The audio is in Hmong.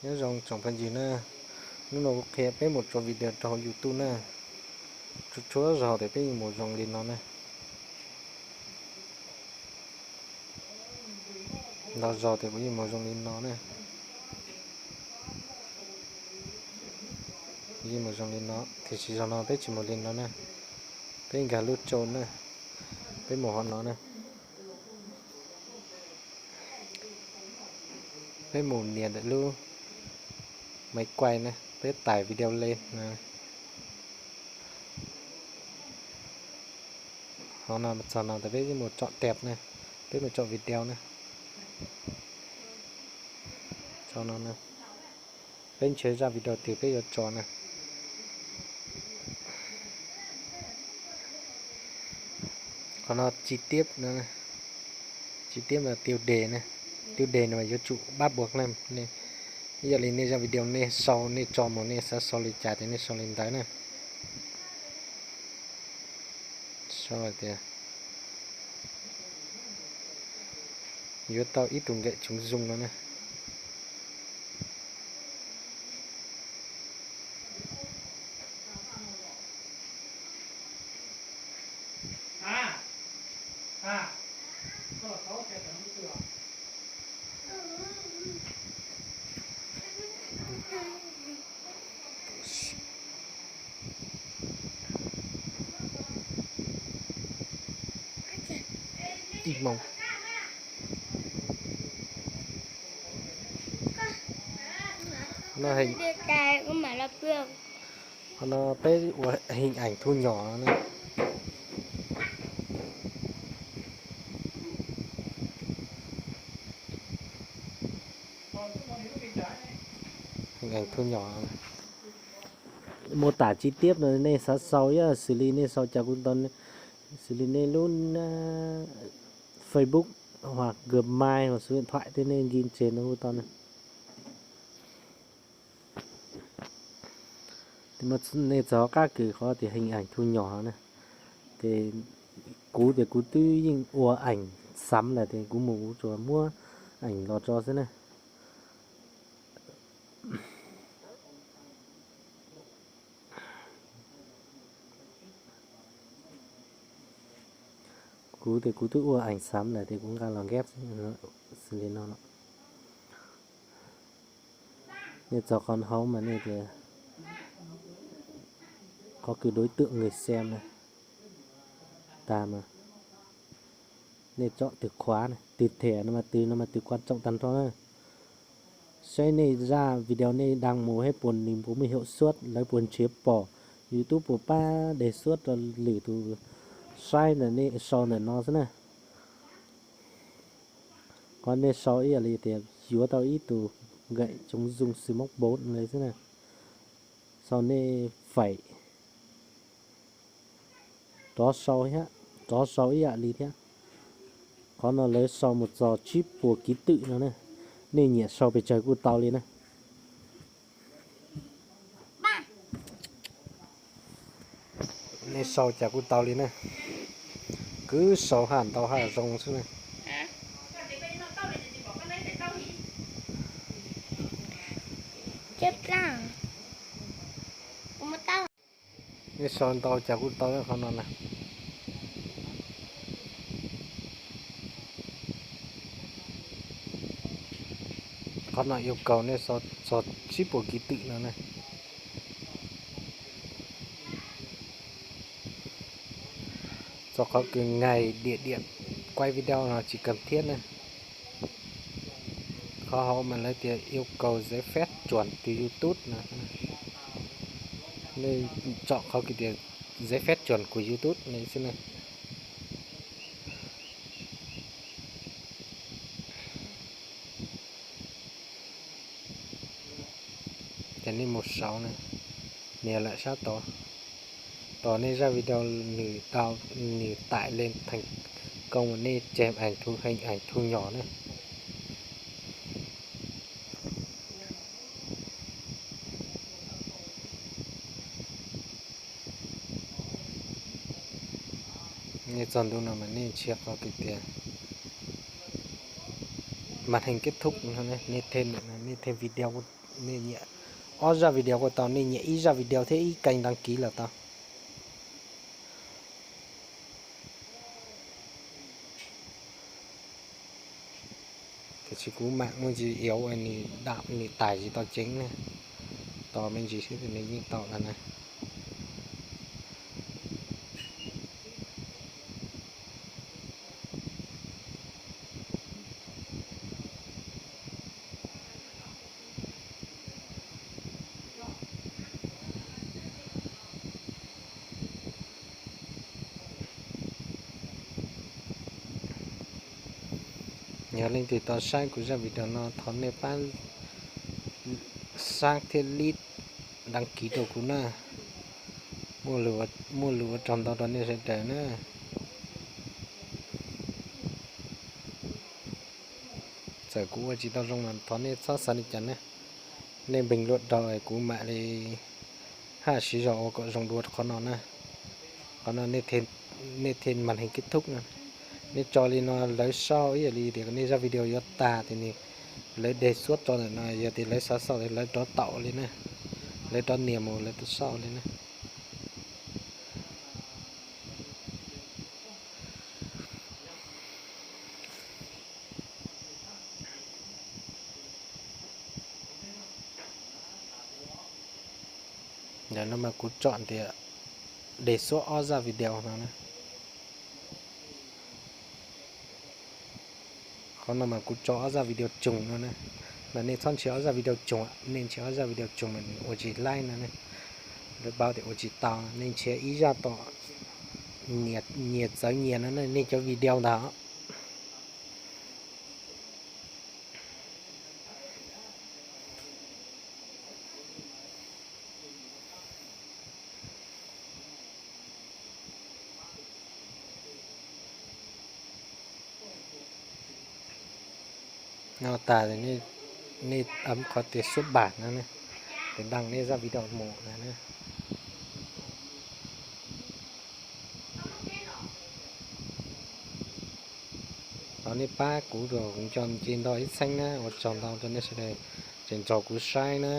Nyob zoo tsoom phooj ywg na, hnub no kuv qhia peb mus tso video rau hauv YouTube na. Tsuas tsuas zaug tias peb yeej mus zoo li no na. Ntau zaug tias kuv yeej mus zoo li no na. Yeej mus zoo li no, tiam sis zaum no peb tsis mus li no na. Peb nkag lub rau na, peb mus hauv no na. Peb mus nias ntawm lub máy quay na, peb tải video lên. Hauv no txog no tas peb mus tsom tep na, peb mus tsom video na. Tso no, peb nrhiav zaj video twg peb yuav tso na. Qhov no chi tiết, chi tiết mas tiêu đề na, tiêu đề no mas yuav tsum bắt buộc na. Ib yam li nej zaj video nej sau nej tso mus nej xav sau li cas ces nej sau li ntawd na. Sau tias yuav tau ib tug nkawm tsoov zoo no na. Ib hmos. Qhov no peb ua hình ảnh thu nhỏ na. Hình ảnh thu nhỏ. Mô tả chi tiết no nej xav sau yog xws li nej sau cas kuj tau, xws li nej lub Facebook hoặc Gmail hoặc số điện thoại tej nej ghi tseg no kuj tau na. Nej txog qab kws qhov tias hình ảnh thu nhỏ na, ces kuv tias kuv twb yeej ua ảnh sẵn lawm ces kuv mus kuv tsuas muab ảnh los tso xwb na. Kuv tias kuv twb ua ảnh sẵn lawm ces kuv nqa los ghép xwb li no. Nej txog qhov hauv mas nej tias qhov kws đối tượng người xem na, tag mas nej chọn từ khóa na, từ thẻ no mas từ no mas từ quan trọng tag nrho na. Saib nej zaj video nej đăng mus seb puas nws puas muaj hiệu suất, lawv puas nrhiav pom, YouTube puas pab đề xuất rau lwm tus saib ntawm nej sau ntawm no xwb na. Qhov nej sau ib yam li tias yuav tau ib tug nkawm tsoov zoo xwb mob npaum li xwb na. Sau nej phải rov sau thiab, rov sau ib yam li thiab. Qhov no lawv sau mus txog tsib puas ký tự no na. Nej nyiam sau pes tsawg kuj tau li na. Nej sau cas kuj tau li na. Kwv sau haj ntau haj zoo xwb na. Nej sau ntau cas kuj tau qhov no na. Qhov no yêu cầu nej sau txog tsib puas ký tự no na. Txog qhov kws ngày, địa điểm quay video no tsis cần thiết na. Qhov hauv mas lawv tias yêu cầu giấy phép chuẩn từ YouTube no. Nej tsom qhov kws tias giấy phép chuẩn của YouTube no xwb na. Ces nej mus sau na, nias lawm sab tod, tos nej zaj video nws tau, nws tải lên thành công, nej chèn ảnh thu, hình ảnh thu nhỏ na. Nej txog ntu no mas nej nrhiav qhov kws tias màn hình kết thúc, nej thêm, nej thêm video Nej nyiam ob zaj video kuj tau, nej nyiam ib zaj video thiab ib kênh đăng ký los tau. Tiam sis kuv mam muaj ntsis iauv nws dam nws tais tsis tau ceev na. Tos me ntsis xwb nws yeej tau lawm na. Yog leej twg tau saib kuv zaj video no thov nej pab sab thiab lib đăng ký rau kuv na. Muaj lus ua tsaug ntau rau nej sawv daws na. Txawm kuv ua tsis tau zoo mas thov nej txhob xav li cas na. Nej bình luận rau kuv mam li haj siv zog ua kom zoo dua qhov no na. Qhov no nej thiaj màn hình kết thúc no. Nej tso li no lawv sau ib yam li tias nej zaj video yuav tag ces lawv đề xuất tso ntawm no, yog tias lawv xav sau lawv rov taum li na. Lawv rov nias mus lawv rov sau li na. Ntawm no mas kuv tsom tias đề xuất ob zaj video no na. Qhov no mas kuv tso ob zaj video tsoog no na. Mas nej txhob nrhiav ob zaj video tsoog, nej nrhiav ob zaj video tsoog mas ua tsis laib no ne. Lawv paub tias ua tsis tau, nej nrhiav ib zaj tom nyias txawv nyias no ne, nej cov video ntag. No tas nej ấm qhov tias xuất bản no, tias đăng nej zaj video mus no. Thov nej pab kuv, kuv nco nce nto ib txheeb na, ua tsaug ntau rau nej sawv daws tseem nrog kuv saib na.